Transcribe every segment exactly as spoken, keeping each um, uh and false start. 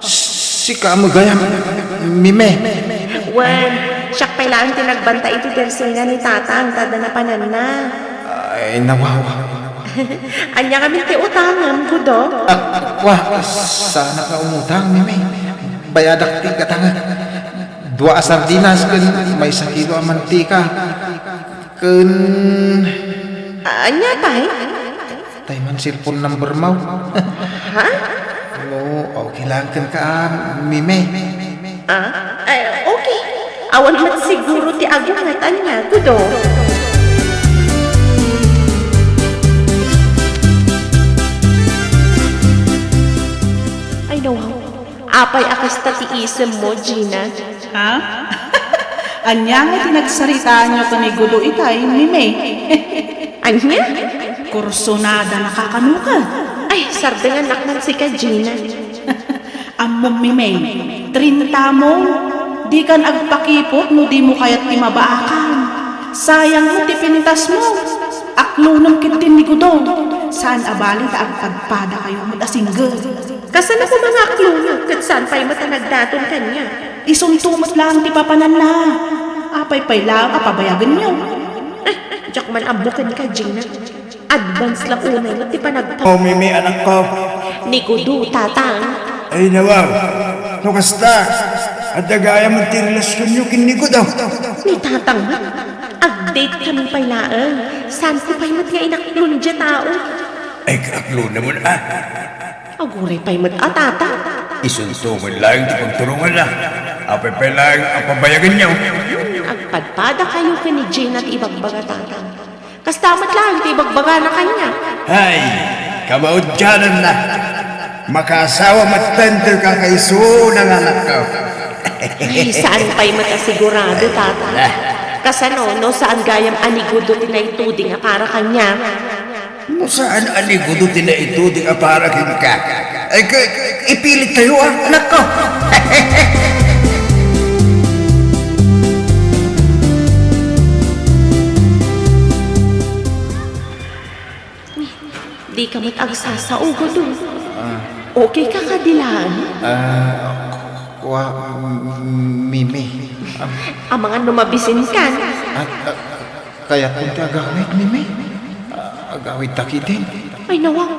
Sika met gayam, Mime. Wen, siak pay laeng ti nagbanta iti dersena ni Tatang, ta adda napananna. Ay, nawaw. Ania ngamin ti utangem, Gudo? Ah, wa, saanak nga umutang, Mime. Bayadak ti gatangek. Dua a sardinas ken maysa kilo a mantika. Ken Ania pay? Tay man cellphone number mo. Ha? No, okay lang kenka, Mime. Ah? Ay, okay. Awan met siguro ti agunget, ania, Gudo? Ay, nawaw. Apay a kasta ti isemmo, Gina? Ha? Ania nga ti nagsaritaanyo ken ni Gudo itay, Mime? Ania? Kursunada na kakanuka. Ay, sardengannak man sika, Gina. Ammom, Mime, trinta mo. Dikan agpakipot no dimo kayat ti mabaakan. Sayang met ti pintasmo. Aklonem ketdin ni Gudo. Saan a bali ta agpadpadakayo met a single. Kasano koma nga aklonek ket saan pay met a nagdaton kaniak? Isunto met laeng ti papananna. Apay pay laeng a pabayagenyo? Eh, diak man ammo kenka, Gina. Advance la unay met ti panagpa- O, Mimi, anakko. Ni Gudo, Tatang. Ay, nawaw. No kasta, adda gayam ti relasionyo ken ni Gudo. Ni Tatang met, ag-date kami pay laeng. Saanko pay met nga inaklon diay tao? Ay, kaaklonem, a. Aguray pay met a, Tata. Isunto met laeng ti pagturonganna. Apay pay laeng a pabayagenyo? Agpadpadakayo ken ni Gina ti ibagbaga, Tata. Kasta met laeng ti ibagbagana kaniak. Ay, kamaudiananna. Makaasawa metten ti kakaisuna nga anakko. Ay, saan pay met a sigurado, Tata. Kasano no saan gayam a ni Gudo ti naituding a para kaniak? No saan a ni Gudo ti naituding a para kenka, ay, ka-, ipilittayo, a, anakko. Dika met agsasao, Gudo. Ah. Okay ka kadi laeng? Ah, kua, Mimi. Ah. Amangan no mabisinkan. Ah, ah, Kayatmo ti agawid, Mimi? Agawidta ketdin. Ay, nawaw.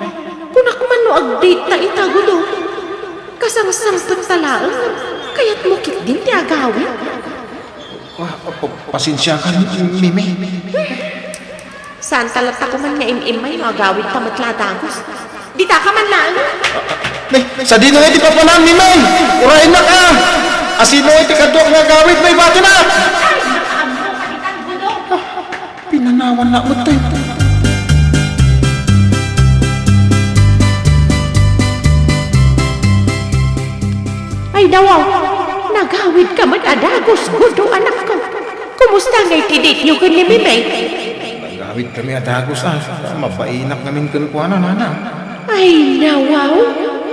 Kunak man no ag-date ta ita, Gudo. Kasangsangpet ta laeng. Kayatmo ketdin ti agawid? Ah, pa-, pa-, pasensiakan, Mimi. Saanta latta koma nga im-immay no agawidta met la a dagus. Dita ka man laeng. Nay, sadino ngay ti papanam, Mimay? Urayennak, a. Asino ngay ti kaduak nga agawid, May, batina? Ay, nakaammo ka ditan, Gudo. Ah, pinanawannak metten. Ay, nawaw. Nagawid ka met a dagus, Gudo, anakko. Kumusta ngay ti date-yo ken ni Mimay? Nagawid kami a dagus, a. Mabainak ngamin kenkuana, nanang. Ay, nawaw.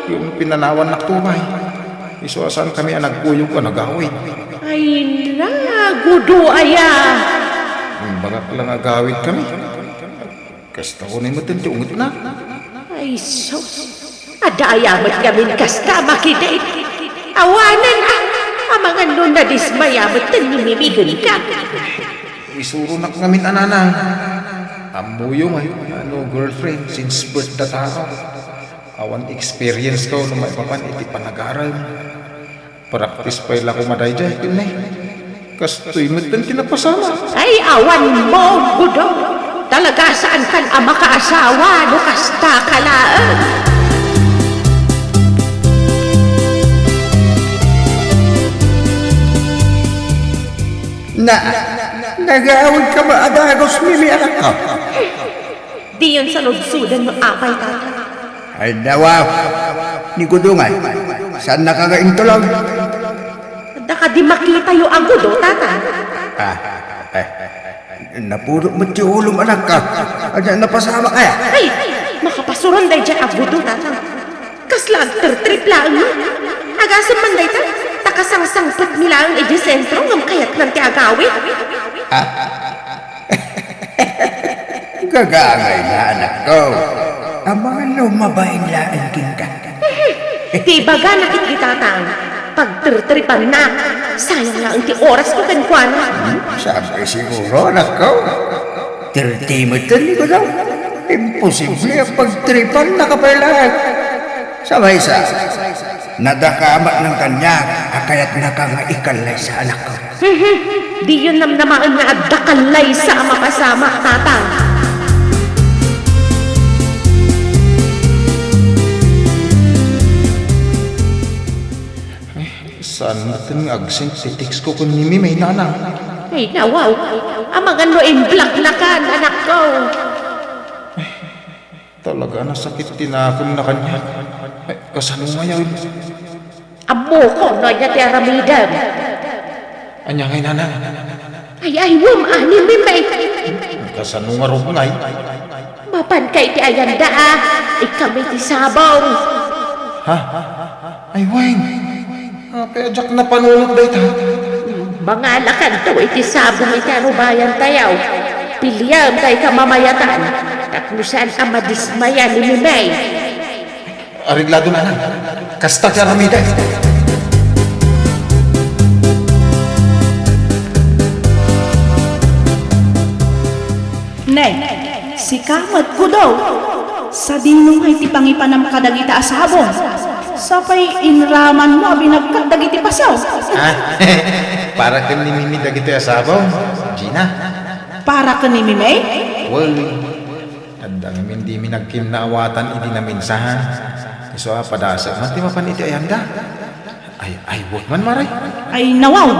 Ken pinanawannak to, bay. Isu a saan kami a nagkuyog a nagawid. Ay, na, Gudo aya. Imbagak la nga agawid kami. Kasta unay metten ti ungetna. Ay, sus. Adda aya met ngamin kasta a makidate? Awanen, a. Amangan no nadismaya metten ni Mimi kenka. Isuronak ngamin a, nanang. Ammoyo ngay, a, no girlfriend since birth ta tao. Awan experience ko no maipapan iti panagarem. Practice pay la koma daydiay, ken nay. Kastoy metten ti napasamak. Ay, awan mo, Gudo. Talaga saankan a makaasawa no kasta ka laeng. Na, nagawid ka met a dagus, Mimi, anakko? Diyon saludsoden no apay, Tata. Ay, nawaw. Ni Gudo ngay, saannaka nga intulog? Adda kadi makitayo a Gudo, Tata? Ah, eh, napudot met ti ulom, anakko. Adda napasamak aya? Ay, makapasuron daydiay a Gudo, Tata. Kasla agtertrip laeng met. Agasem man dayta, ta kasangsangpetmi laeng idiay sentro ngem kayatnan ti agawid. Ah? Gagangayna, anakko. Amangan no mabain laeng kenka. Ti ibagana ket ni tatang, pagtertripannak, sayang laeng ti orasko kenkuana. Hmm, saan pay siguro, anakko? Terti met ni kuno. Imposible a pagtripannak a pay laeng. Sa maysa, nadakamak nang kaniak a kayatnaka nga ikallaysa, anakko. Diyo namnamaen nga adda kallaysa a mapasamak, tatang. Saan met nga agsend ti text ko ken ni Mimay, nanang? Ay, nawaw. Amangan no in-block na kan, anakko. Talaga, nasakit ti nakem na kaniak. Ay, kasano ngayon? Ammok no ania ti aramidem. Ania ngay, nanang? Ay, ay, wam, ah, ni Mimay. Kasano nga rugngay? Mapanka iti ayanda, ah. Ikami ti sabong. Ha? Ay, wen. Apay a diak napanunot dayta? Mangalakanto iti sabong iti arubayan tayo. Piliam tayo kamamayatan. Tapno saan a madismaya ni Mimay. Areglado, nanang. Kasta ti aramidek. Ne, sika met, Gudo. Sadino nga iti pangipanam kadagita a sabong? Sapay inramanmo a binagkat dagiti pasaw. Ah, para ken ni Mimi dagiti a sabong, Gina. Para ken ni Mimi? Well, adda ngamin dimi nagkinnaawatan idi naminsan. Isu a padasek man ti mapan iti ayanda. Ay, ay, wag man, Mare. Ay, nawaw!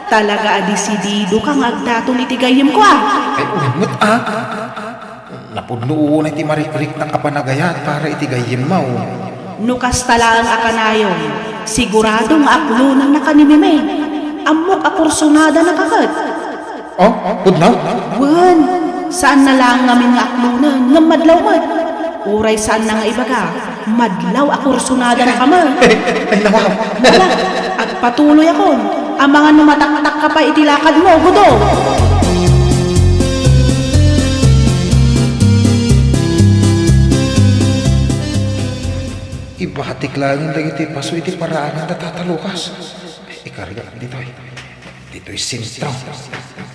Talaga a desidido ka nga agdaton iti gayyemko, a? Ay, wen met, a. Napudno unay ti marikriknak a panagayat para iti gayyemmo. No kasta laeng a kanayon, sigurado nga aklonennaka ni Mimi. Ammok a kursunadana ka ket. Oh, pudno? Wen, saanna laeng ngamin nga aklonen, ngem madlaw met. Uray saanna nga ibaga, madlaw a kursunadana ka met. Ay, nawaw. Hala, agpatuloyakon. Amangan no mataktakka pay iti lakadmo, Gudo. Ibatik laeng dagiti paso iti paraangan da Tata Lucas. Ikarga ditoy. Ditoy sentro.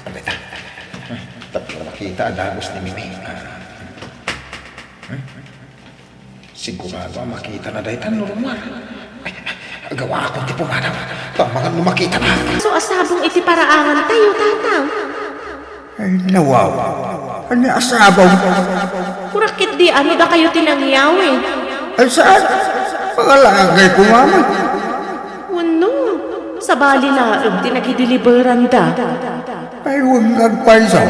Abay, ta. Tapno makita a dagus ni Mimi. Ah. Hmm? Sigurado a makitana dayta no rummuar. Ay, agawakon ti pumanaw. Amangan no makitana. Isu a sabong iti paraangan tayo, tatang. Ay, nawaw. Ania a sabong? Kurakit di, ano dakayo ti nangyaw, e? Ay, saan? Pangalagay ko, mama. Wenno, sabali laeng ti nagideliberanda. Ay, wen nga agpayso.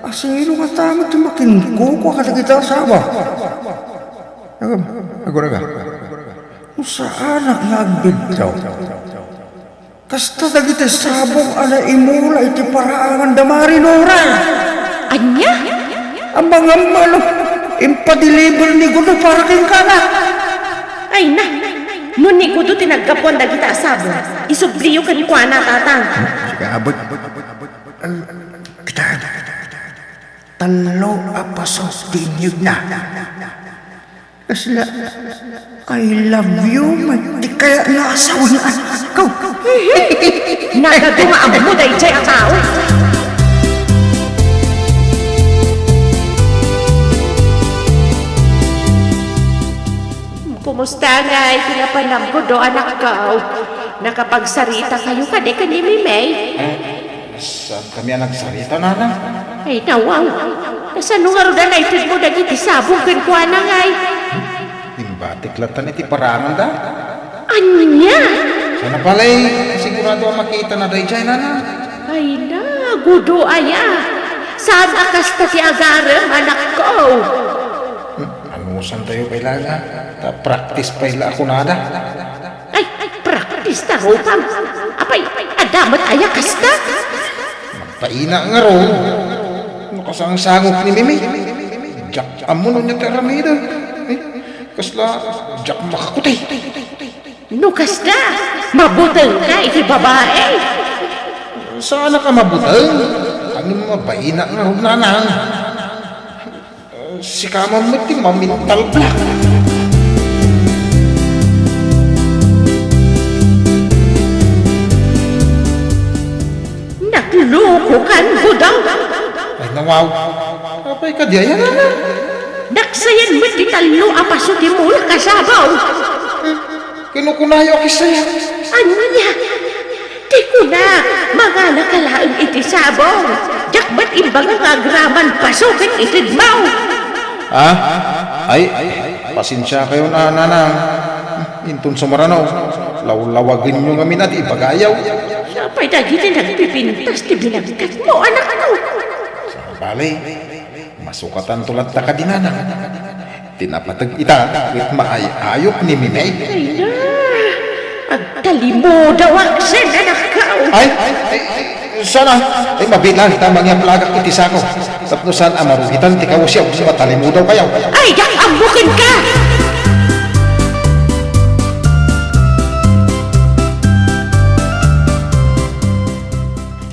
Asino nga tama ti makinkukua kadagiti asawa? Agam, aguraga. No saanak nga agbidto. Kasta dagiti sabong a naimula iti paraangan da Mari Nora. Ania? Amangan no impadeliver ni Gudo para kenkana. Ay na, no ni Gudo ti naggapuan dagita a sabong, isubliyo kenkuana, tatang. Sika, abot. Kita, tallo a paso ti inyegna. Kasla, "I love you," man ti kayatna a sawen, anakko. Nagadu nga ammo daydiay a tao. Kumusta ngay ti napanam, Gudo, anakko? Nakapagsarita kayo kadi ken ni Mimey? Eh, saan kami a nagsarita, nana? Ay, nawaw. Kasano ngarud a naitedmo dagiti sabong kenkuana ngay? Imbatik lattan iti paraangan da. Ania? Sana palay, sigurado a makitana daydiay, nana. Ay na, Gudo aya. Saan a kasta ti agarem, anakko? Hmm, anusantayo pay laeng, a? Ta practice pay la a kunada. Ay, ay, practice ta, rupam. Apay, adda met aya kasta? Magpaina ngarud. No kasangsangok ni Mimi, diak ammo no ania ti aramiden. Eh, kasla, diak makakuti. No kasta, mabutengka iti babae. Saanak a mabuteng? Ngem mabaina ngarud, nanang. Eh, sika man met ti ma-mental block. Naloko kan, Gudong. Ay, nawaw. Apay kadi aya, nana? Naksayan met ti tallo a paso ti mula kasabaw. Kinukunayo a kisaya. Ania? Ti kuna, mangalaka laeng iti sabong. Diak met imbaga nga agraman paso ken itedmo. Ah? Ay, pasensiakayon a, nanang. Inton sumarano, lawlawagenyo ngamin a ti ibagayo. Apay dagiti nagpipintas ti binagkatmo, anakko? Bale, masukatanto latta kadi, nanang. Ti napateg ita ket maay-ayop ni Mimey. Ay na, agtalimudawak sen, anakko. Ay, ay, ay, sana, ay, mabiit laeng ta mangiaplagak iti sako. Tapno saan a marugitan ti kawesyo, matalimudawkayo. Ay, diak ammo kenka!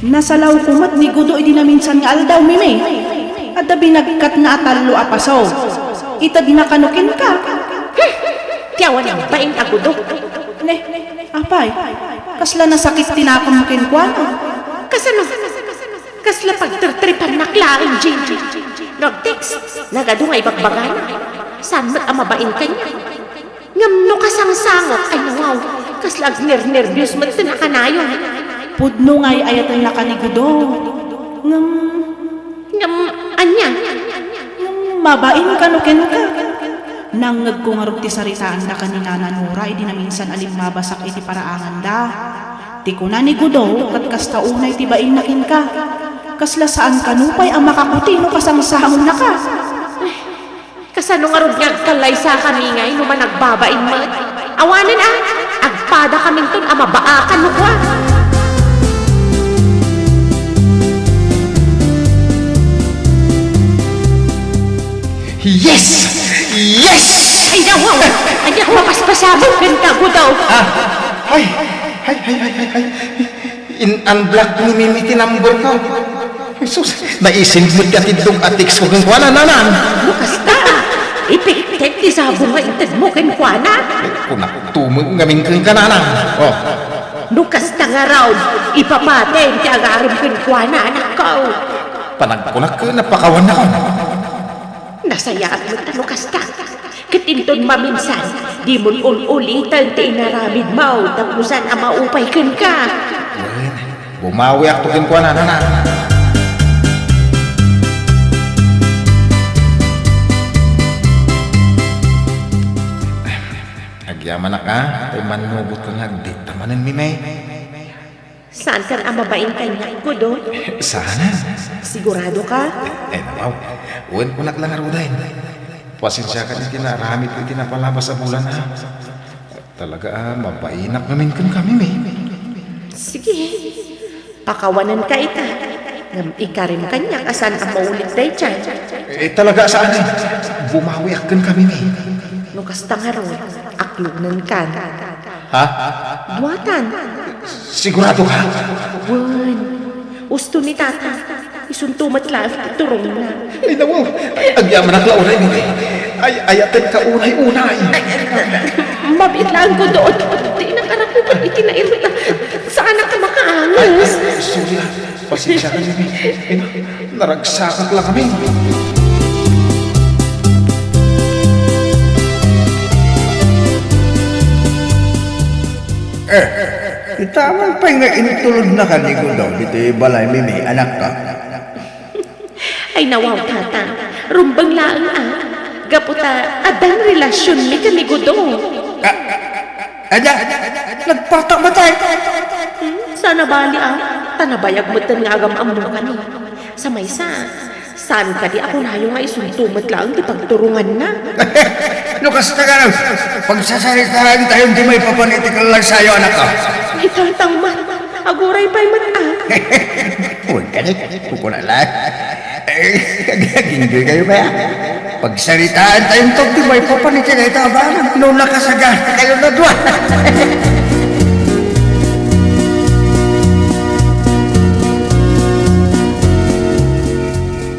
Nasalawko met ni Gudo idi naminsan nga aldaw, Mimey. Adda binagkatna a tallo a paso. Itedna kano kenka. Hmm, ti awan bain a Gudo. Ne, apay, kasla nasakit ti nakemmo kenkuana? Kasano? Kasla pagtertripannak laeng, Gigi. Nag-text, nagadu nga ibagbagana. Saan met a mabain kaniak? Ngem no kasangsangot, ay nawaw, kasla agnernerbios met ti nakanayon. Pudno nga ay-ayatenna ka ni Gudo. Ngem, Ngem, ania? Ngem, mabain kano kenka. Nangngegko ngarud ti saritaanda ken ni Nana Nora idi naminsan a limmabasak iti paraanganda. Ti kuna ni Gudo, ket kasta unay ti bainna kenka. Kasla saan kano pay a makakuti no kasangsangotnaka. Kasano ngarud nga agkallaysakami ngay no managbabain met? Awanen a, agpadakaminton a mabaakan no kua. Yes! Yes! Ay, nawaw! Ania, mapaspasabog kenka, Gudaw! Ah, ay, ay, ay, ay, ay, ay. In-unblock ni Mimi ti number ko. Jesus, naisend met ti atiddog a text ko kenkuana, nanang. No kasta, ipiktek ti sabong nga intedmo kenkuana. Kunakto met ngamin kenka, nanang. Oh. No kasta ngarud, ipapaten ti agarem kenkuana, anakko. Panagkunak ken napakawanakon. Nasayaat met no kasta. Ket inton maminsan, dimon ul-uliten ti inaramidmo tapno saan a maupay kenka. Wen, bumawiakto kenkuana, nanang. Agyamanak a, tay mannubotka nga agdetta manen, Mimey. Saankan a mabain kaniak, Gudo? Saan? Sigurado ka? Eh, nawaw. Wen, kunak la ngaruden. Pasensiakan iti naaramidko iti napalabas a bulan, ha? Talaga a, mabainak ngamin kenka, Mimi. Sige. Pakawanenka ita. Ngem ikarim kaniak a saan a maulit daydiay. Eh, talaga a saan, eh. Bumawiak kenka, Mimi. No kasta ngarud, aklonenkan. Ha? Duatan. Sigurado ka? Wen. Usto ni Tata. Isunto met laeng ti turongna. Ay, nawaw. Agyamanak la unay, Mimi. Ay, ayatenka unay-unay. Mabiit laeng, Gudo. Di nakarakupet iti nairut. Saanak a makaanges. Ay, ay, sorry, ah. Pasensiakan, Mimi. Ay, na-, naragsakak la ngamin. Eh, itaman pay nga intulodnaka ni Gudo ditoy balay, Mimi, anakko. Ay, nawaw, Tata. Rumbeng laeng, ah. Gapu ta addan relasionmi ken ni Gudo. Ah, Ada, nagpartak met ay. Hmm, saan a bali, ah. Ta nabayag metten nga agam-ammo kani. Sa maysa, saan kadi a kunayo nga isunto met laeng ti pagturonganna? No kasta, gayam, pagsasaritaentayon ti maipapan iti kallaysayo, anakko. Ay, tangtang man. Aguray pay met, ah. Wen kadi, kukuna la. Eh, ag-, ag-enjoy kayo kaya? Pagsaritaentayo ti maipapan iti dayta a banag no nakasaganakayon a dua.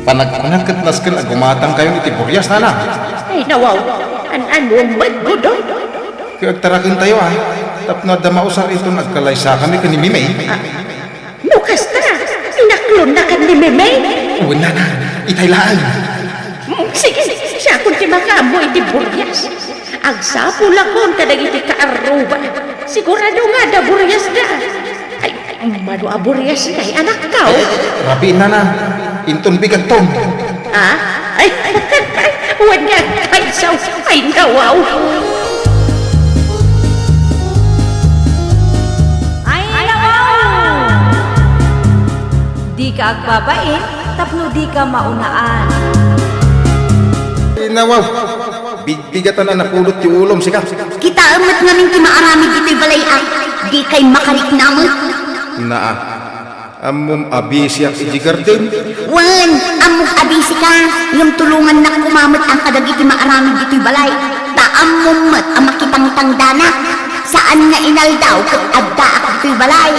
Panagkunak ket nasken a gumatangkayon iti burias, nanang. Ay, nawaw. An-ano met, Gudo? Ket agtarakentayo, a. Tapno adda mausar inton agkalaysakami ken ni Mimey. Ah, No kasta, inaklo Donna ken ni Meme? Wen, nana, itay laeng. Mm, sige, siakon ti makaammo iti burias. Agsapulakon kadagiti kaarruba. Sigurado nga adda buriasda. Ay, mano a burias ngay, anakko? Ay, rabii, nana. Inton bigatton. Ah? Ay, wen nga, ay, saw, ay, nawaw. Ay, nawaw! Dika agbabain tapno dika maunaan. Ay, nawaw. Bigbigatan a napudot ti ulom, sika. Kitaem met ngamin ti maaramid ditoy balay, a. Dikay makarikna met. Naa. Ammom a bisiak iti garden? Wen, ammok a bisika. Ngem tulongannak koma met a kadagiti maaramid ditoy balay. Ta ammom met a makitangtangdanak. Saan nga inaldaw ket addaak ditoy balay.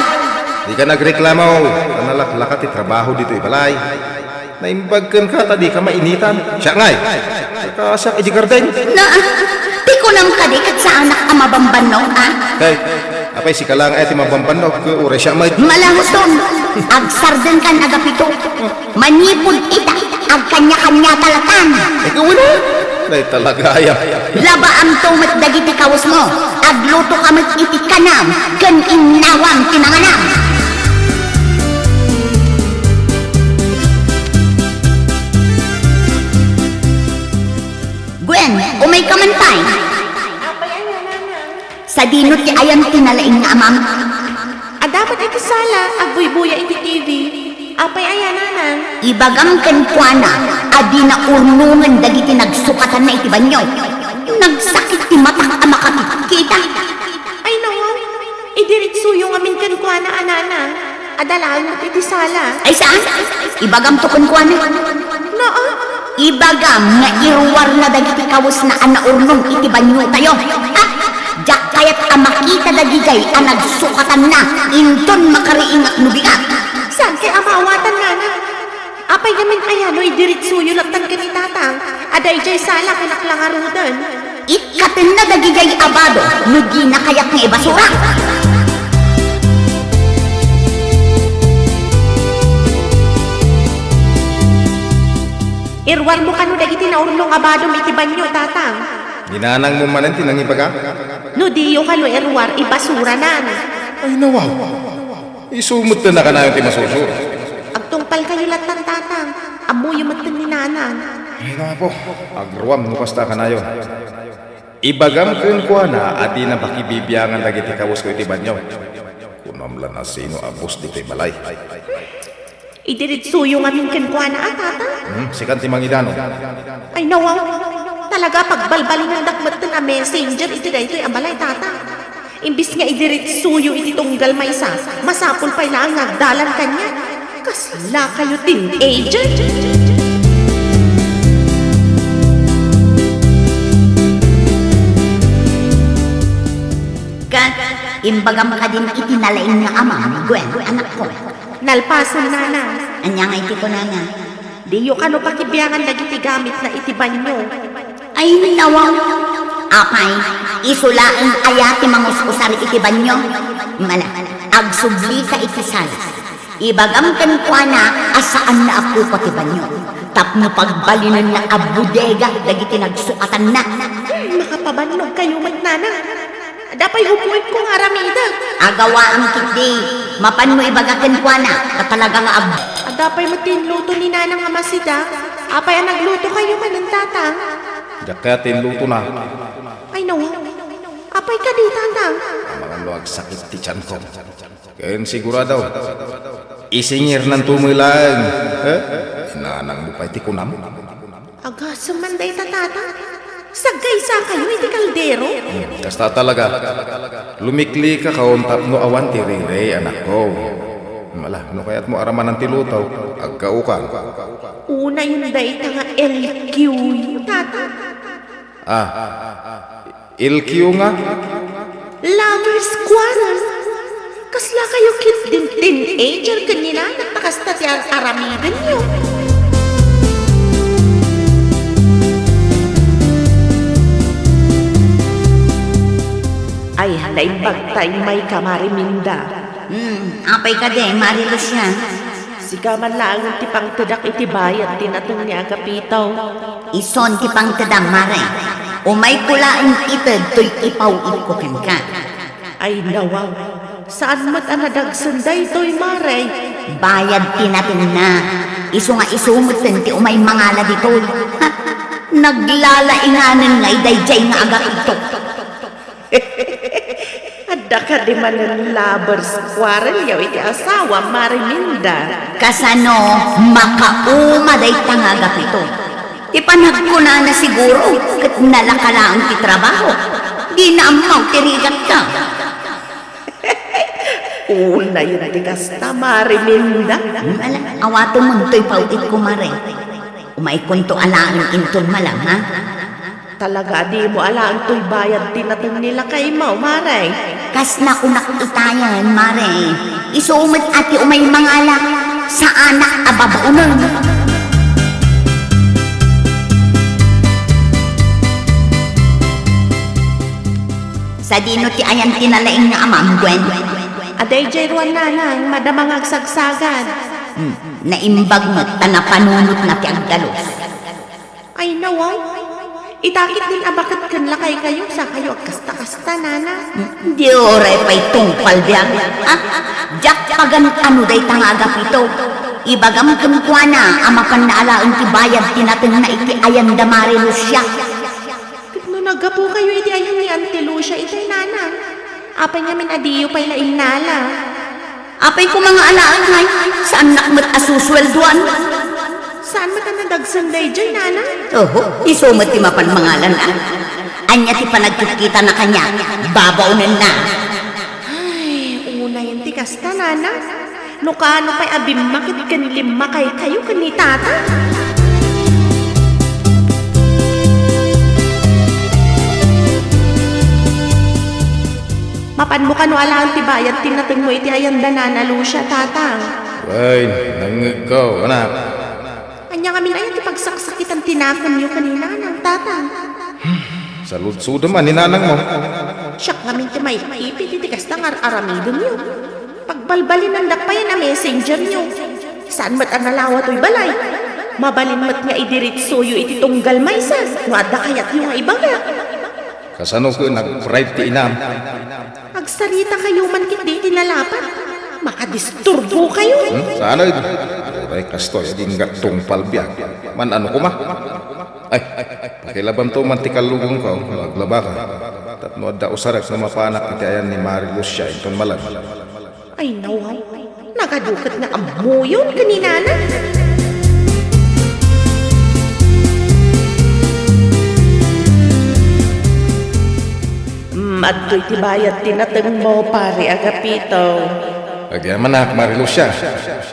Dika nagreklamo. Ta nalaklaka ti trabaho ditoy balay. Naimbag kenka ta dika mainitan. Siak ngay. Kasiak iti garden. Na, ti kunam kadi ket saanak a mabambannog, a? Hey, apay, sika laeng aya ti mabambannog, uray siak met. Malahuson, agsardenkan a gapito. Manipud ita, agkaniakaniata latan. Ikaw na. Nay talaga aya. Labaamto met dagiti kawesmo. Aglutoka met iti kanam ken innawam ti nanganam. Gwen, umayka man pay. Apay aya, nanang? Sadino ti ayan ti nalaing nga amam? Adda met iti sala, agbuybuya iti T V. Apay aya, nanang? Ibagam kenkuana a dina urnongen dagiti nagsukatanna iti banio. Nagsakit ti matak a makakitkita. Ay, nawaw. Idiritsoyo ngamin kenkuana a, nanang. Adda laeng met iti sala. Ay, saan? Ibagamto kenkuana. Naa. Ibagam nga iruarna dagiti kawesna a naurnong iti baniotayo. Ha? Diak kayat a makita dagijay a nagsukatanna inton makariingak no bigat. Saan kay a maawatan, nanang? Apay ngamin aya no idiritsoyo lattan ken ni tatang a daydiay sala ken aklangaruden? Ikkatenna dagijay a bado no dina kayat nga ibasura. Iruarmo kano dagiti naurnong a badom iti banio, tatang. Ni nanangmo manen ti nangibaga? No diyo kano iruar, ibasuranan. Ay, nawaw. Isu metten a kanayon ti masursuro. Agtungpalkayo lattan, tatang. Ammoyo metten ni nanang. Ay, napo. Agruam no kasta a kanayon. Ibagam kenkuana a dina pakibibiangan dagiti kawesko iti banio. Kunam la no sino a boss ditoy balay. Idiritsoyo ngamin kenkuana a, tatang. Hmm, sikan ti mangidanon. Ay, nawaw. Talaga, pagbalbalinendak metten a messenger iti daytoy a balay, tatang. Imbis nga idiritsoyo iti tunggal maysa, masapul pay laeng nga agdalan kaniak. Kasla kayo teenager? Ket imbagam kadin iti nalaing nga amam, Gwen, anakko. Nalpasen, nanang. Ania ngay ti kunana? Diyo kano pakibiangan dagiti gamitna iti banio? Ay, nawaw. Apay, isu laeng aya ti mangus-usar iti banio? Mala, agsublika iti sala. Ibagam kenkuana a saanna a kuko ti banio tapno pagbalinenna a bodega dagiti nagsukatanna. Hmm, makapabannog kayo met, nanang. Adda pay hupuitko nga aramidek. Agawaam ketdi. Mapanmo ibaga kenkuana ta talaga nga ag- Adda pay met ti inluto ni nanang a masida. Apay a nagluto kayo manen, tatang? Diak kayat ti inlutona. Ay, nawaw. Apay kadi, tatang? Amangan no agsakit ti tianko. Ken sigurado, isingirnanto met laeng. Eh? Nanangmo pay ti kunam? Agasem man dayta, tatang. Saggaysakayo iti kaldero? Hmm, kasta talaga. Lumiklikakon tapno awan ti riri, anakko. Mala, no kayatmo aramanan ti luto, agkaokan. Unayon dayta nga L Q, tatang. Ah, L Q nga? Lovers quarrel. Kasla kayo ketdin teenager ken ni nanang ta kasta ti ar-aramidenyo. Ay, naimbag ta immayka, Mari Minda. Hmm, apay kadi, Mari Lucia? Sika man laeng ti pangtedak iti bayad ti nateng ni Agapito. Ison ti pangtedam, Mare. Umayko laeng ited toy ipaw-itko kenka. Ay, nawaw. Saan met a nadagsen daytoy, Mare? Bayad ti natengna. Isu nga isu metten ti umay mangala ditoy. Ha? Naglalainganen ngay daydiay nga Agapito. Adda kadi manen lovers quarrel-yo iti asawam, Mare Minda? Kasano makauma dayta nga Agapito? Ti panagkunana siguro ket nalaka laeng ti trabaho. Dina ammaw ti rigatka. Unayen ti kasta, Mare Minda. Hmm, ala, awatenmon toy paw-itko, Mare. Umaykonto alaen inton malam, ha? Talaga a dimo alaen toy bayad ti nateng ni lakaymo, Mare? Kas nakunak itayen, Mare. Isu met a ti umay mangala, saanak a babaonen. Sadino ti ayan ti nalaing nga amam, Gwen? Adaydiay ruan, Nanang, madama nga agsagsagad. Hmm, naimbag met ta napanunotna ti agdalus. Ay, nawaw. Ita ketdin a baket ken lakaykayo, sakayo agkasta-kasta, Nana. Hmm, di uray pay tungpal biag. Ah, diak pagan-ano dayta nga Agapito. Ibagam kenkuana a mapanna alaen ti bayad ti natengna iti ayan da Mare Lucia. Ket no naggapukayo iti ayan ni Auntie Lucia itay, Nanang, apay ngamin a diyo pay la innala? Apay koma nga alaen ngay, saannak met a susueldoan. Saan met a nadagsen daydiay, Nanang? Oho, isu met ti mapan mangalan, a. Ania ti panagkitkitana kaniak, babaonenna. Ay, unayen ti kasta, Nanang. No kaano pay a bimmakit ken limmakaykayo ken ni Tata? Mapanmo kano alaen ti bayad ti natengmo iti ayan da Nana Lucia, Tatang? Wen, nangngegko, anak. Ania ngamin aya ti pagsaksakitan ti nakemyo ken ni Nanang, Tatang? Saludsodem a ni Nanangmo. Siak ngamin ti maipit iti kasta nga ar-aramidenyo. Pagbalbalinandak pay a messengeryo. Saan met a nalawa toy balay. Mabalin met nga idiretsoyo iti tunggal maysa no adda kayatyo nga ibaga. Kasano ket nag-pride ti inam? Agsaritakayo man ketdi iti nalapat. Makadisturbokayo. Hmm? Saan? Uray kastoy, di nga tungpal biag. Man-ano koma? Ay, pakilabamto man ti kallugonko, no aglabaka. Tapno adda usarek no mapanak iti ayan ni Mare Lucia inton malam. Ay, nawaw. Nagaduket nga ammoyon ken ni Nana. Mm, adtoy ti bayad ti natengmo, Pare Agapito. Agyamanak, Mare Lucia.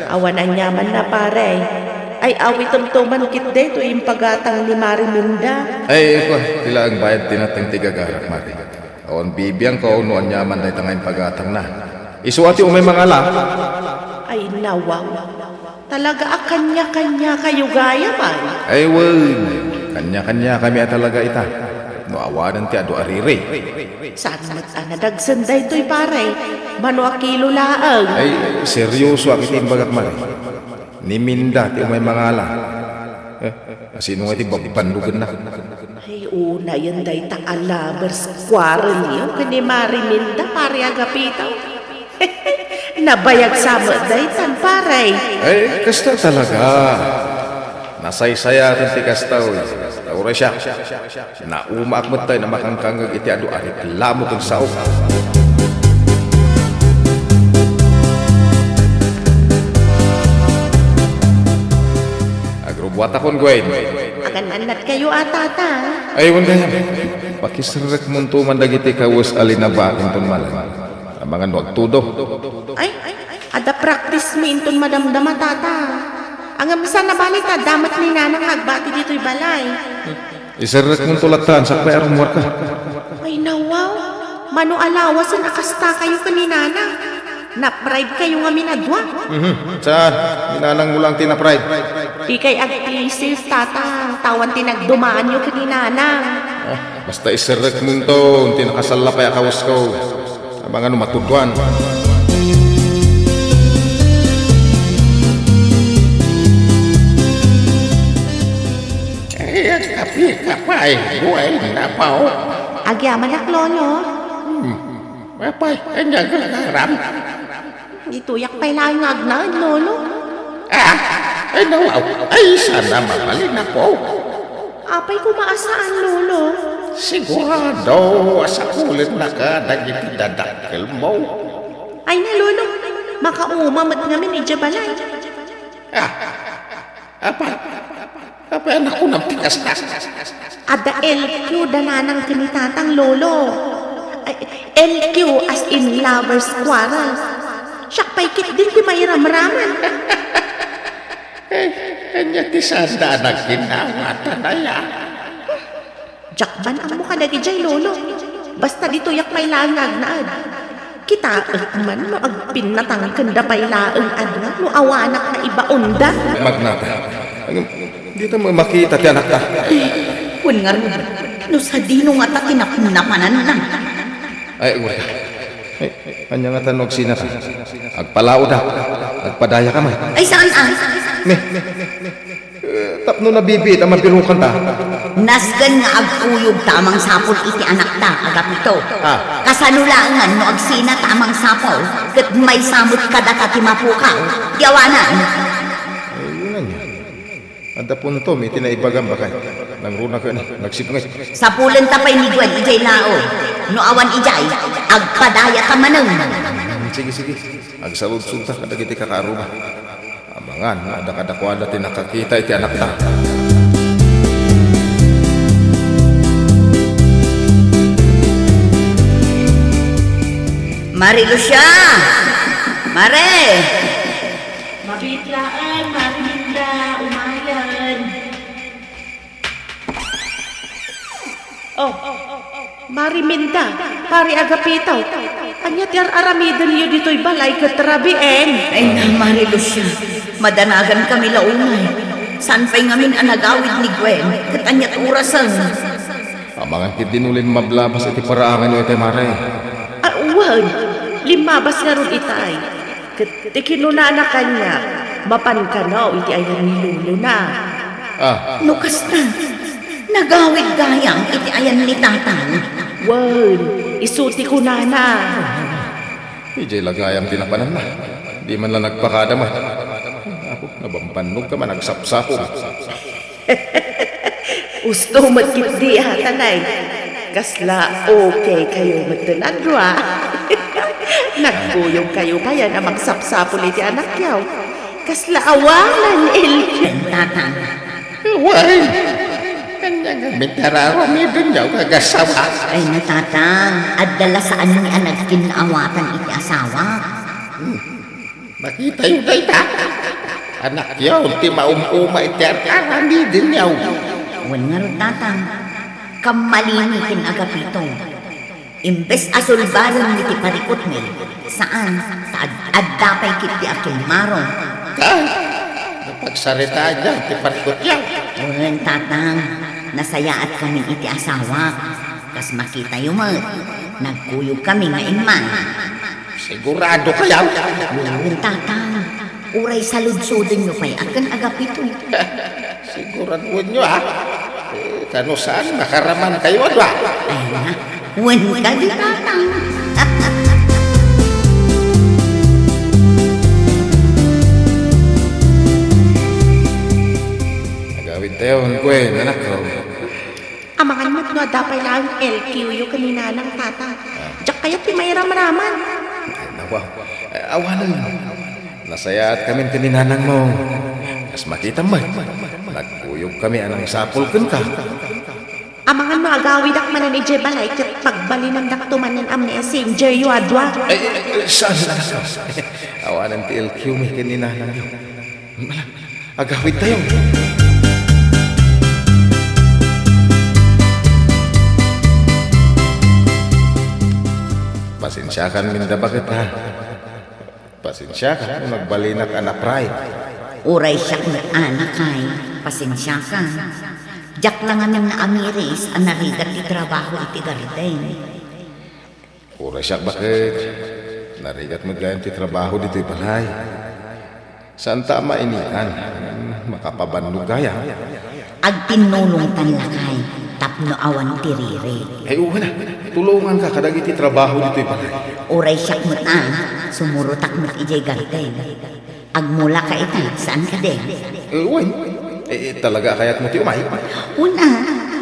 Awan aniamanna, pare. Ay, awitemto man ketdi toy impagatang ni Mare Minda. Ay, kua, ti laeng bayad ti nateng ti gagarak, Mare. Awan bibiangko no aniaman dayta nga impagatangna. Isu a ti umay mangala. Ay, nawaw. Talaga a kanya-kanyakayo gayam, ay? Ay, wen. Kanya-kanyakami a talaga ita. No awanen ti adu a riri. Saan met a nadagsen daytoy, pare? Mano a kilo laeng? Ay, seryoso a iti imbagak, Mare. Ni Minda ti umay mangala. Eh, asino nga ti babbannogenna? Ay, unayen dayta a lovers quarrel-yo ken ni Mare Minda, Pare Agapito. Nabayag sa met daytan, pare. Ay, kasta talaga. Nasaysayaten ti kasta, uy. Uray siak. Naumaak met tay a makankangngeg iti adu a reklamo ken sao. Agrubuatakon, Gwen. Agan-annadkayo a, Tata. Ay, wen gayam. Pakiserrekmonto man dagiti kawes a linaba inton malam. Amangan no agtudo. Ay, adda practice mi inton madamdama, Tata. Ngem saan a bale ta adda met ni Nanang nga agbati ditoy balay. Iserrekmonto latta, sakbay a rummuarka. Ay, nawaw. Mano a lawasen a kastakayo ken ni Nanang? Na-pride kayo ngamin a dua. Mhm. Saan? Ni Nanangmo lang ti na-pride. Dikay agtisil, Tatang, ta awan ti nagdumaanyo ken ni Nanang. Ah, basta iserrekmonto, ti nakasalla pay a kawesko. Amangan no matudwan. Ika pay, buena, Apo. Agyamanak, Lolo. Hmm. Apay, ania gagaram? Ditoyak pay laeng nga agnaed, Lolo. Ah, ay, nawaw. Ay, sana mabalin, Apo. Apay koma a saan, Lolo? Sigurado a sakulennaka dagiti dadakkelmo. Ay na, Lolo. Makauma met ngamin idiay balay. Ah, apay, apay, anakko, napikas ka. Adda L Q da nanang ken ni tatang, Lolo. Ay, L Q as in lovers quarrel. Siak pay ketdin ti mairamraman. Eh, ania ti saanda a nagkinawatan aya? Diak man ammo kadagijay, Lolo. Basta ditoyak pay laeng nga agnaed. Kitaek man no agpinnatangkenda pay laeng a dua no awanak nga ibaonda. Magnata. Dita mo makita ti anakta. Wen ngarud, no sadino ngata ti napnapananna? Ay, agurayka. Ay, ania ngata no agsinata? Agpalaodak. Agpadayaka man. Ay, saan a? Ne, ne, ne, ne. Eh, tapno nabibiit a mabirokanta. Nasken nga agkuyogta a mangsapul iti anakta, Agapito. Ah. Kasano laengen no agsinata a mangsapul, ket maysa met kadata ti mapukaw, ti awanan? Ay, wen ania. Adda puntom iti naibagam, baket. Nangruna ken nagsipnget. Sapulenta pay ni Gwen idiay laog. No awan idiay, agpadayaka manen. Hmm, sige, sige. Agsaludsodta kadagiti kakaarruba. Amangan, adda kadakuada ti nakakita iti anakta. Mari Lucia! Mare! Mabiit laeng, Mari Minda, umayen. Oh, Mari Minda, Pari Agapito, ania ti ar-aramidenyo ditoy balay ket rabien? Ay na, Mari Lucia, madanagankami la unay. Saan pay ngamin a nagawid ni Gwen, ket aniat orasen? Amangan ketdin no limmabas iti paraanganyo itay, Mare. Ah, wen, limmabas ngarud itay. Ket ti kinunana kaniak, mapan kano iti ayan ni lolona. Ah. No kasta, nagawid gayam iti ayan ni tatang. Wen, isu ti kunana. Idiay la gayam ti napananna. Di man la nagpakada met. Apo, nabambannog ka man agsapsapul. Usto met ketdi a, Tatang. Kasla okay kayo met ti adua. Nagkuyog kayo pay a magsapsapul iti anakyo. Kasla awanan, El. Tatang. Wen, ania ngamin ti ar-aramidenyo nga agassawa? Ay na, Tatang, adda la saan a nagkinnaawatan iti asawa. Hmm. Makitayo dayta. Anakyo ti maum-uma iti ar-aramidenyo. Wen ngarud, Tatang, kammalimi ken Agapito. Imbes a sulbaren ti parikutmi, saan, ta ad-, adda pay ketdi a kilmaro. Ket, napagsaritaanyo ti parikutyo. Wen, Tatang, nasayaat kami iti asawa. Kas makitayo met, nagkuyog kami nga immay. Sigurado kayo? Wen, Tatang. Uray saludsodenyo pay a ken Agapito. Siguradoenyo, ha? Eh, kano saan, makaraman kayo, adua? Ay na, wen kadi, Tatang. Agawidtayo, Gwen, anakko. Amangan met no adda pay laeng L Q yo ken ni Nanang, Tatang. Ah. Diak kayat ti mairamraman. Ay, nawa. Eh, awanen. Nasayaatkamin ken ni Nanangmo. Kas makitam met, nagkuyogkami a nangsapul kenka. Amangan no agawidak manen idiay balay ket pagbalinandakto manen a messengeryo a dua. Ay, ay, ay, saan, saan, saan? Awanen ti L Q mi ken ni Nanangyo. Mala, agawidtayo. Pasensiakan, Minda, baket, ha? Pasensiakan no nagbalinak a na-pride. Uray siak met a, lakay, pasensiakan. Diak la ngamin naamiris a narigat ti trabaho iti garden. Uray siak, baket. Narigat met gayam ti trabaho ditoy balay. Saanta a mainitan. Makapabannog gayam. Agtinnulongtan lakay tapno awan ti riri. Ay, wen a, tulonganka kadagiti trabaho ditoy balay. Uray siak met a, sumurotak met idiay garden. Agmulaka ita, saan kadi? Eh, wen. Eh, talaga a kayatmo ti umay? Wen a,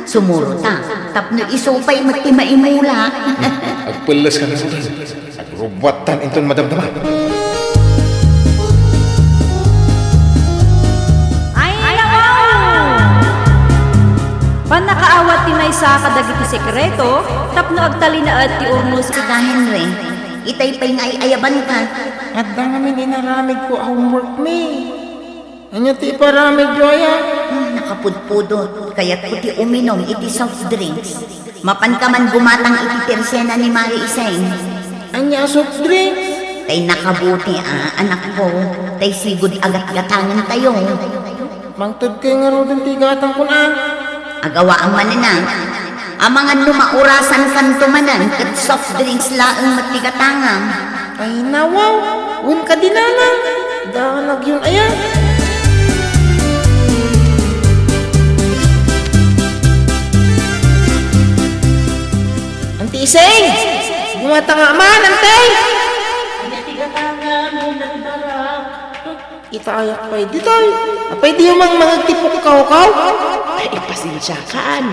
sumurotak tapno isu pay met ti maimula. Agpelleska ngaruden. Agrubbuattan inton madamdama. Ay, nawaw! Pannakaawat ti maysa kadagiti sekreto tapno agtalinaed ti urnos. Siak, Henry, itay pay nga ay-ayabanka. Adda ngamin inaramidko a homeworkmi. Ania ti iparamidyo aya? Hmm, nakapudpudot. Kayatko ti uminom iti soft drinks. Mapanka man gumatang iti tersena ni Mari Iseng. Ania a soft drinks? Tay nakabuti a, anakko. Tay sigud a gatgatangentayo. Mangtedkay ngaruden ti gatangkon a. Agawaam manen a. Amangan no maurasankanto manen ket soft drinks laeng met ti gatangam. Ay, nawaw, wen kadi, nanang. Danagyon aya. Anti Iseng! Gumatanga man, anti! Ita ayak pay ditoy. Apay diyo mangmangag ti pukawkaw? Ay, ipasensiakan.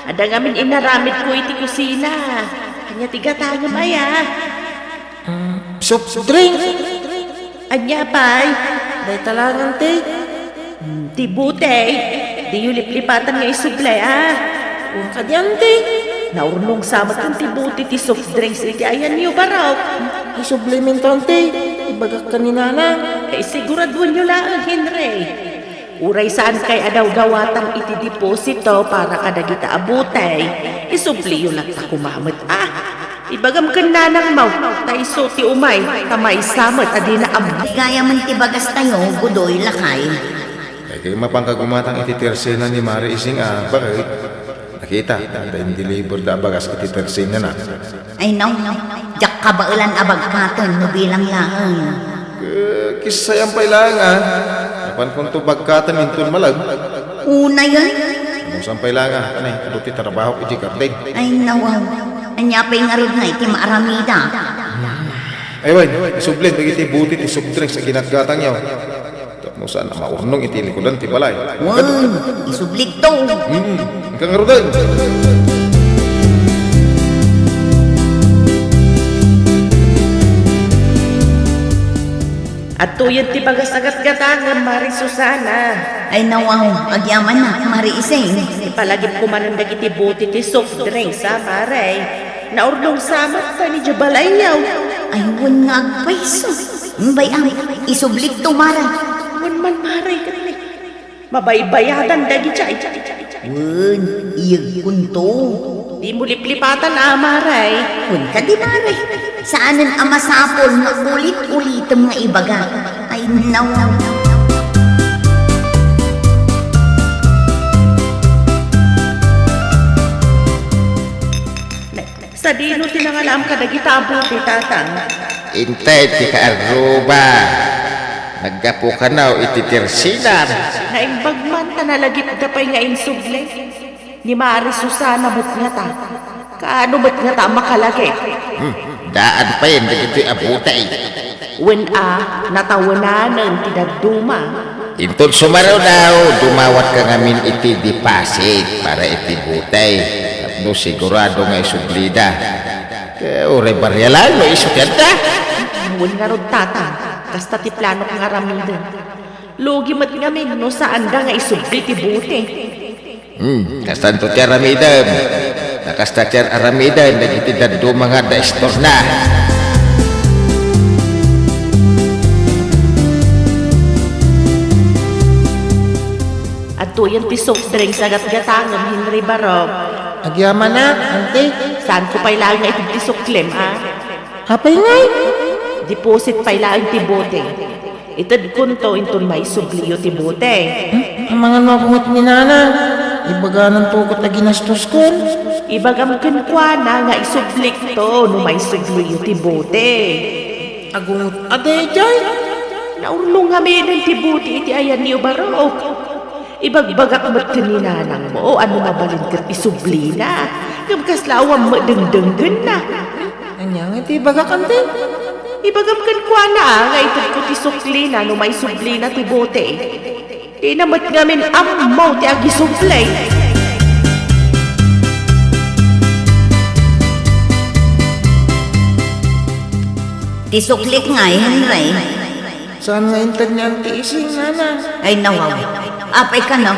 Adda ngamin inaramidko iti kusina. Ania ti gatangem aya? Mm, soft drink. Ania pay? Dayta laeng, anti. Mm, ti butey. Diyo liplipatan nga isubli, a. Wen kadi, anti. Naurnong sa met ti butey ti soft drinks iti ayanyo, barok. Isubliminto, anti. Ibagak ken ni nanang. Eh, siguraduenyo laeng, Henry. Uray saankay a dawdawatan iti deposito para kadagita a butey, isubliyo latta koma met a. Ibagam ken nanangmo, ta isu ti umay, ta maysa met a dina am-, Gayamen ti bagastayo, Gudoy, lakay. Ay, kay mapanka gumatang iti tersena ni Mari Ising a baket. Nakita, ta in-deliver da a bagas iti tersenana. Ay, no, diak kabaelan a bagkaten no bilang laeng. Eh, kissayan pay laeng a. Napankonto bagkaten inton malag. Unayen? Amusan pay laeng a, anay, adu ti trabahok iti garden. Ay, nawaw. Ania pay ngarud nga iti maaramida? Ay, wen, isublim dagiti buti ti soft drinks a ginatgatangyo. Tapno saan a maurnong iti likudan ti balay. Wen, isublikto. Hmm, inka ngaruden. Adtoyen ti bagas a gatgatangem, Mari Susana. Ay, nawaw, agyamanak, Mari Iseng. Ipalagipko manen dagiti buti ti soft drinks, a, Mari. Naurnong sa met ta idiay balayyo. Ay, wen nga agpayso. Bay, am, isublikto, Mari. Wen man, Mari, ket ni mabaybayadan dagiti ay. Wen, iyegkonto. Dimo liplipatan, a, Mari. Wen kadi, Mari. Saanen a masapul nga ulit-ulitem nga ibaga. Ay, naw. Sadino ti nangalaam kadagita a buti, Tatang? Inted ti kaarruba. Naggapu kano iti tersenam. Naimbag man ta nalagipda pay nga insubli. Ni Mari Susana met ngata. Kaano met ngata a makalagip? Hmm, daan payen dagitoy a buti. Wen a, natawenanen ti dadduma. Inton sumaruno, dumawatka ngamin iti deposit para iti buti. Tapno sigurado nga isublida. Ket uray barrialan no isu ti adda. Wen ngarud, Tatang, kasta ti planok nga aramiden. Lugi met ngamin no saanda nga isubli ti buti. Hmm, kastanto ti aramidem. Ta kasta ti ar-aramiden dagiti dadduma nga adda istorna. Adtoyen ti soft drinks a gatgatangem, Henry Barok. Agyamanak, anti. Saanko pay laeng nga itedko ti suklem, a? Apay ngay? Deposit pay laeng ti buti. Itedkonto inton maisubliyo ti buti. Hmm? Amangan no agunget ni Nana. Ibagananto ket a ginastoskon. Ibagam kenkuana nga isublikto no maisubliyo ti buti. Agunget a daydiay? Naurnong ngamin ti buti iti ayanyo, Barok. Ibagbagak met ken ni nanangmo, o, no mabalin ket isublina. Ngem kasla awan met dengdenggenna. Ania nga ti ibagak, anti? Ibagam kenkuana, a, nga itedko ti suklina no maisublina ti bote. Dina met ngamin ammo ti agisubli. Ti suklik ngay, Henry. Saan nga inted ni Anti Ising, nana? Ay, nawaw. Apay kano?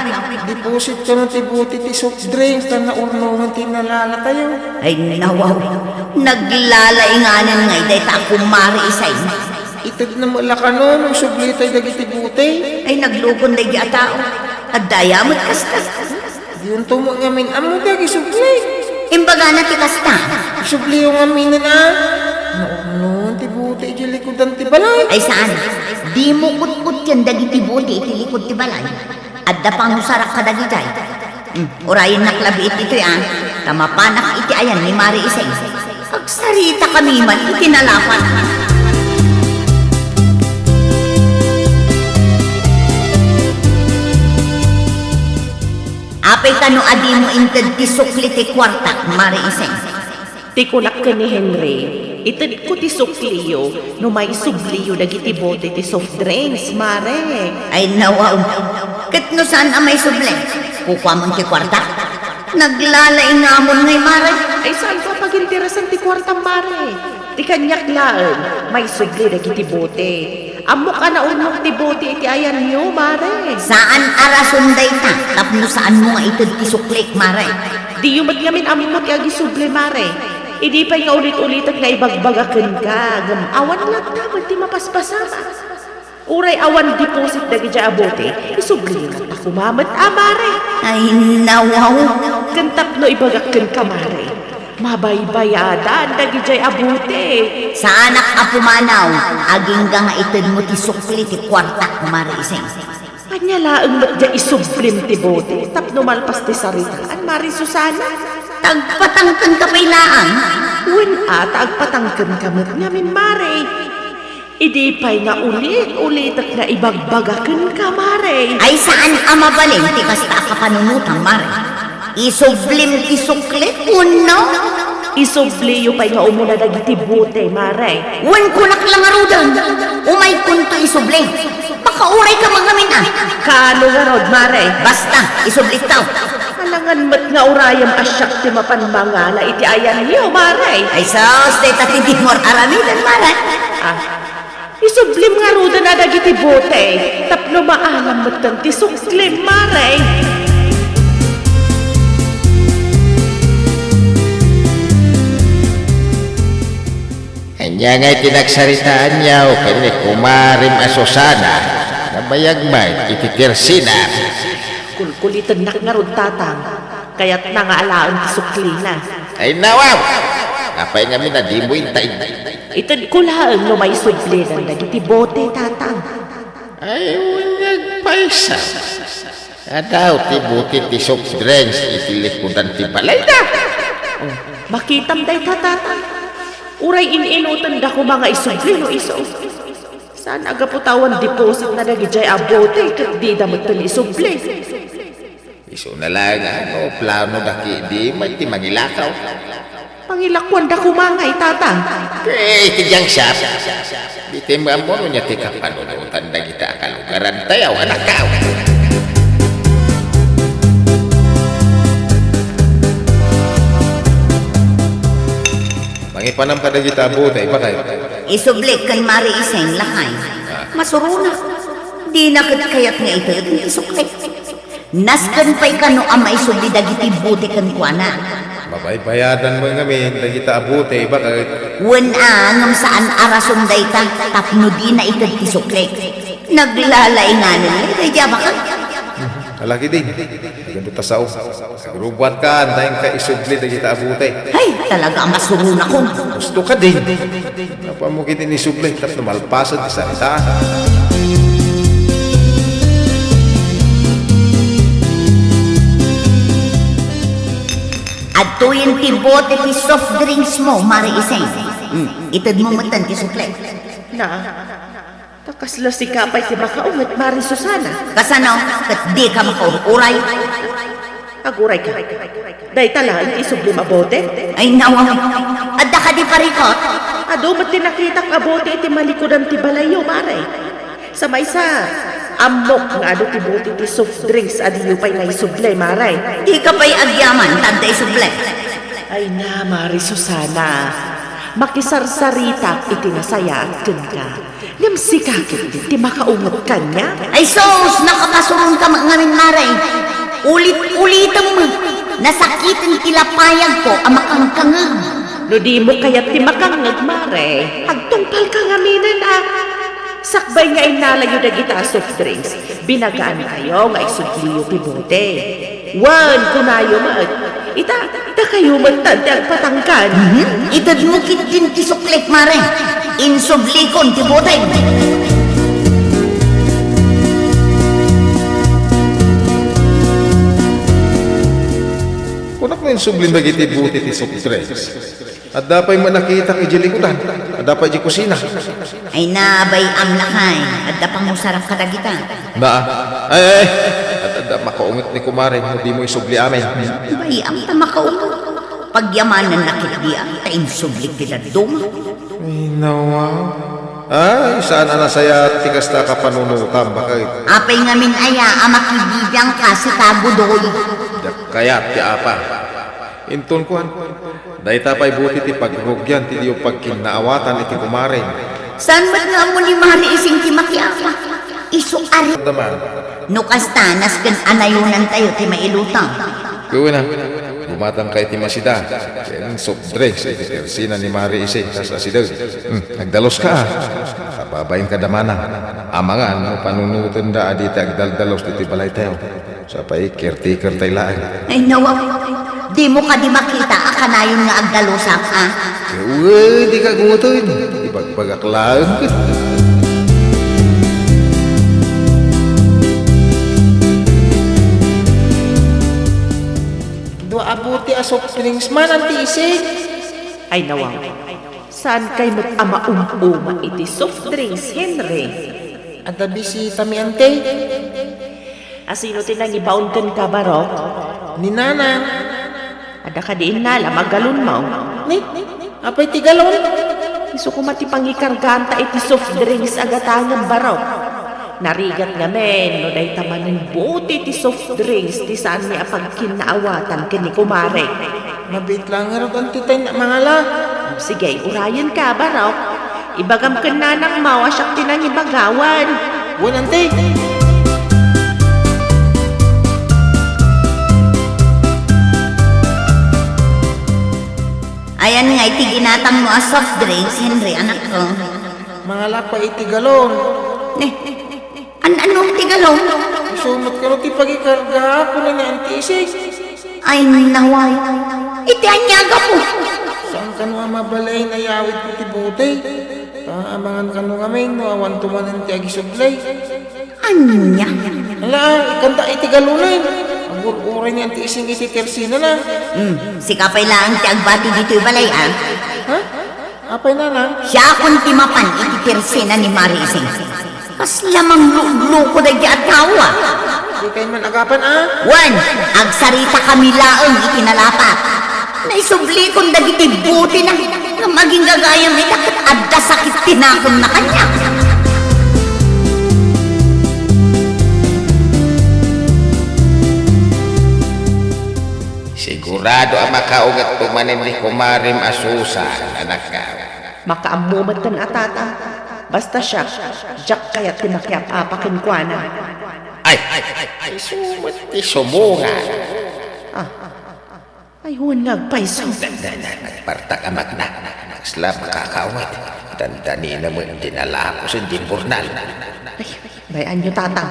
Deposit kano ti bote ti soft drinks ta naurnongan ti nalalatayo. Ay, nawaw. Naglalainganan ngay dayta a kumare Ising. Itedna met la kano no isublitay dagiti bote. Ay, naglugon daydi a tao. Adda aya met kasta. Diyonto met ngamin ammo ti agisubli. Imbagana ti kasta. Isubliyo ngaminen a. Naurnongan ti bote idiay likudan ti balay. Ay, saan. Dimo kutkutten dagiti bote iti likud ti balay. Adda pangusarak kadagidiay. Hmm, urayennak labi iti toy, a, ta mapanak iti ayan ni Mare Ising. Agsaritakami man iti nalapat. Apay kano a dimo inted ti sukli ti kuartak, Mare Ising? Ti kunak ken ni Henry, itedko ti sukliyo no maisubliyo dagiti bote ti soft drinks, Mare. Ay, nawaw. Ket no saan a maisubli, kukuamon ti kuartak? Naglalaingamon ngay, Mare. Ay, saanko a pagintirasan ti kuartam, Mare. Ti kaniak laeng, maisubli dagiti bote. Ammok a naurnong ti bote iti ayanyo, Mare. Saan a rason dayta tapno saanmo nga ited ti suklik, Mare. Diyo met ngamin ammo ti agisubli, Mare. Idi pay nga ulit-ulitek nga ibagbaga kenka, ngem awan latta met ti mapaspasama. Uray awan deposit dagidiay a bote, isubliyo latta koma met a, Mare. Ay, nawaw. Ken tapno ibagak kenka, Mare. Mabaybayadan dagidiay a bote. Saanak a pumanaw, agingga nga itedmo ti sukli ti kuartak, Mare Ising. Ania laeng met diay isublim ti bote tapno malpas ti saritaan, Mare Susana? Tagpatangkenka pay laeng? Wen a, ta agpatangkenka met ngamin, Mare. Idi pay nga ulit-ulitek nga ibagbaga kenka, Mare. Ay, saan a mabalin ti kasta a kapanunotam, Mare. Isublim ti sukli, wenno? Isubliyo pay nga umuna dagiti bote, Mare. Wen, kunak la ngaruden. Umaykonto isubli. Makaurayka met ngamin a. Kaano ngarud, Mare? Basta, isublikto. Alangan met nga urayem a siak ti mapan mangala iti ayanyo, Mare. Ay sus, dayta ti dimo aramiden, Mare. Ah, isublim ngaruden a dagiti bote tapno maalam metten ti suklim, Mare. Ania ngay ti nagsaritaanyo ken ni kumarem a Susana? Nabayag met iti tersina. Kulkulitennak ngarud, Tatang. Kayatna nga alaen ti suklina. Ay, nawaw! Apay ngamin a dimo inted? Itedko laeng no maisubliden dagiti bote, Tatang. Ay, wen, agpaysa. Adaw ti bote ti soft drinks iti likudan ti balayda. Oh, makitam dayta, Tatang. Uray in-inutenda koma nga isubli no isu. Saan a gapu ta awan depositna dagidiay a bote ket dida metten isubli. Isuna laeng a no planoda ketdi met ti mangilakaw. Pangilakuanda koma ngay, Tatang. Eh, iti diang siak. Dita met ammo no ania ti kapanunotan dagita a kalugarantayo, anakko. Mangipanam kadagita a bote, ibakay. Isublik ken Mare Iseng, lakay. Ah. Masuronak. Dina ket kayat nga ited ti sukli. Nasken pay kano a maisubli dagiti bote kenkuana. Mabaybayadan met ngamin dagita a bote, ibakay. Wen a, ngem saan a rason dayta tapno dina ited ti sukli. Naglalainganen daydi a bakak. Ala ketdin, agano ta sao. Agrubuatka, anta inka isubli dagita a bote. Hay, talaga a masuronakon. Gusto ka din. Apaman ketdin isubli, tapno malpasen ti sarita. Adtoyen ti bote ti soft drinks mo, Mare Iseng. Hmm, itedmo metten ti sukli. Na, ta Kasla sika pay ti makaunget, Mari Susana. Kasano? Ket dika makaur-uray? Agurayka. Dayta laeng ti isublim a bote? Ay, nawa. Adda kadi parikot? Adu met ti nakitak a bote iti malikudan ti balayyo, Mare. Sa maysa, ammok nga adu ti bote ti soft drinks a diyo pay naisubli, Mare. Dika pay agyaman ta adda isubli. Ay na, Mari Susana. Makisarsaritak iti nasayaat kenka. Ngem sika ketdi ti makaunget kaniak? Ay sus, nakapasuronka met ngamin, Mare. Ulit-ulitem met. Nasakiten ti lapayagko a makangkangeg. No dimo kayat ti makangngeg, Mare, agtungpalka ngaminen, a. Sakbay nga innalayo dagita a soft drinks, binagaankayo nga isubliyo ti bote. Wen, kunayo met, ita, dakayo met ti agpatangkan. Mhm. Itedmo ketdin ti suklik, Mare. Insublikon ti bote. Kunak no insublim dagiti bote ti soft drinks. Adda pay met nakitak idiay likudan. Adda pay idiay kusina. Ay na, bay-am lakay. Adda pangusarak kadagita. Na, ay, ay, adda makaunget ni kumare, no dimo isubli amin. Bay-am ta makaunget. Pagyamanenna ketdi a, ta insublik ti dadduma. Ay, nawa. Ay, saan a nasayaat ti kasta a kapanunotam, baket. Apay ngamin aya a makibibiangka, sika, Budoy? Diak kayat ti apa. Inton kuan, dayta pay buti ti pagrugian ti diyo pagkinnaawatan iti kumarem. Saan met nga ammo ni Mari Ising ti makiapa? Isu a ri-, Daman. No kasta, nasken a nayonantayo ti mailuta. Kuwena, gumatangka iti masida. Ken soft drinks iti tersina ni Mari Ising, kas asideg. Hmm, nagdaluska, a. Kababainka, Damana. Amangan no panunotenda a dita agdaldalus ditoy balaytayo. Sa pay, caretaker tay laeng. Ay, nawa. Dimo kadi makita a kanayon nga agdalusak, a? Uy, dika gutoy. Ibagbagak laeng. Dua a bote a soft drinks man, Auntie Ising. Ay, nawa. Saan kay met a maum-uma iti soft drinks, Henry? Adda bisitami, Auntie. A, sino ti nangibaon kenka, Barok? Ni Nanang. Adda kadi innala, magalonmo? Ni, apay ti galon? Isu koma ti pangikarganta iti soft drinks a gatangem, Barok. Narigat ngamin no dayta manen bote ti soft drinks ti saanmi a pagkinnaawatan ken ni kumare. Mabiit laeng ngarud, Auntie, tay mangala. Sige, urayenka, Barok. Ibagam ken nanangmo a siak ti nangibaga wen. Wen, Auntie. Ayan nga iti ginatangmo a soft drinks, Henry, anakko. Mangala pay iti galon. Ne, an-, ano ti galon? Isu met kano ti pagikargaak, kuna ni Auntie Ising. Ay, naway. Iti ania gapu? Saan kano a mabalin a yawidko ti bote? Ta amangan kano ngamin no awanto manen ti agisubli. Ania? Ala, ikanta iti galonen. Agur-uray ni Auntie Ising iti tersinana. Hmm, sika pay laeng ti agbati ditoy balay, a? Ha? Apay, Nanang? Siakon ti mapan iti tersina ni Mari Ising. Kasla manglukloko daydi a tao, a. Dikay man agapan, a? Wen, agsaritakami laeng iti nalapat. Naisublikon dagiti botina ngem agingga gayam ita ket adda sakit ti nakonna kaniak. Sigurado a makaungetto manen ni kumarem a Susan, anakko. Makaammo metten a tata. Basta siak, diak kayat ti makiap-apa kenkuana. Ay, ay, ay, isu met ti sumungan. A, ay, wen nga agpayso. Da, da, da, nagpartak a magna. Kasla makakaunget. Dandanina met ti nalakosen ti imburnal. Ay, bay-anyo, Tatang.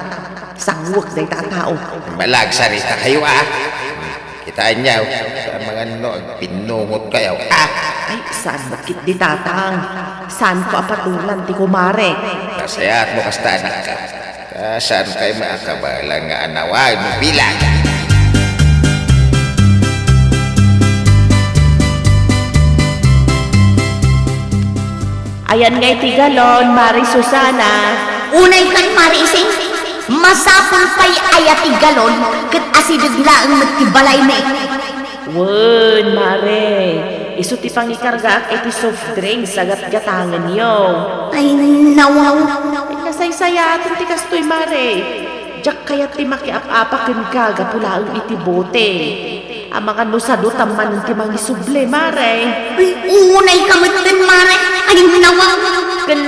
Sangwek dayta a tao. Malagsaritakayo, a. Kitaenyo, sa amangan no agpinnungotkayo, a. Ay, saan met ketdi, Tatang? Saanko a patolan ti kumare? Nasayaat no kasta, anakko. Ta saankay makabaelan nga anawag no bilang. Ayan nga iti galon, Mari Susana. Unay kan, Mare Ising, masapul pay aya ti galon ket asideg laeng met ti balaymi? Wen, Mare, isu ti pangikargaak iti soft drinks a gatgatangenyo. Ay, nawaw. Ay, nasaysayaat ti kastoy, Mare. Diak kayat ti makiap-apa kenka gapu laeng iti bote. Amangan no sadutam manen ti mangisubli, Mare. Ay, unay ka met ken, Mare. Ay, nawaw. Ken,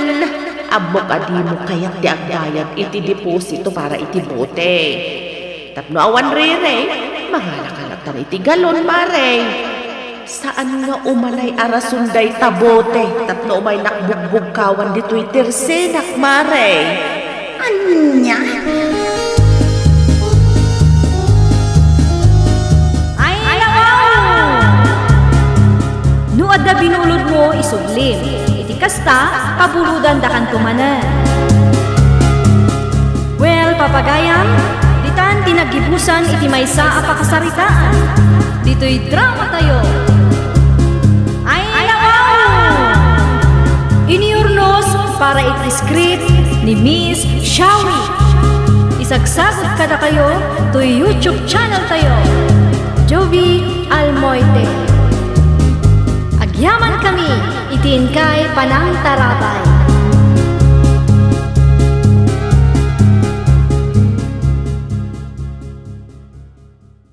ammok a dimo kayat ti agbayad iti deposito para iti bote. Tapno awan rire, mangalakalatan iti galon, Mare. Saan nga umanay a rason dayta bote tapno umaynak bugbugkawan ditoy tersenak, Mare. Ania? Ay, nawaw! No adda binulodmo, isublim. Iti kasta, pabulodandakanto manen. Well, papagayam, ditan ti naggibusan iti maysa a pakasaritaan. Ditoy dramatayo. Ay, nawaw! Iniurnos para iti script ni Miss Shawi. Isagsagut kadakayo toy YouTube channel tayo, Jovi Almoite. Agyamankami iti inkay panangtarabay.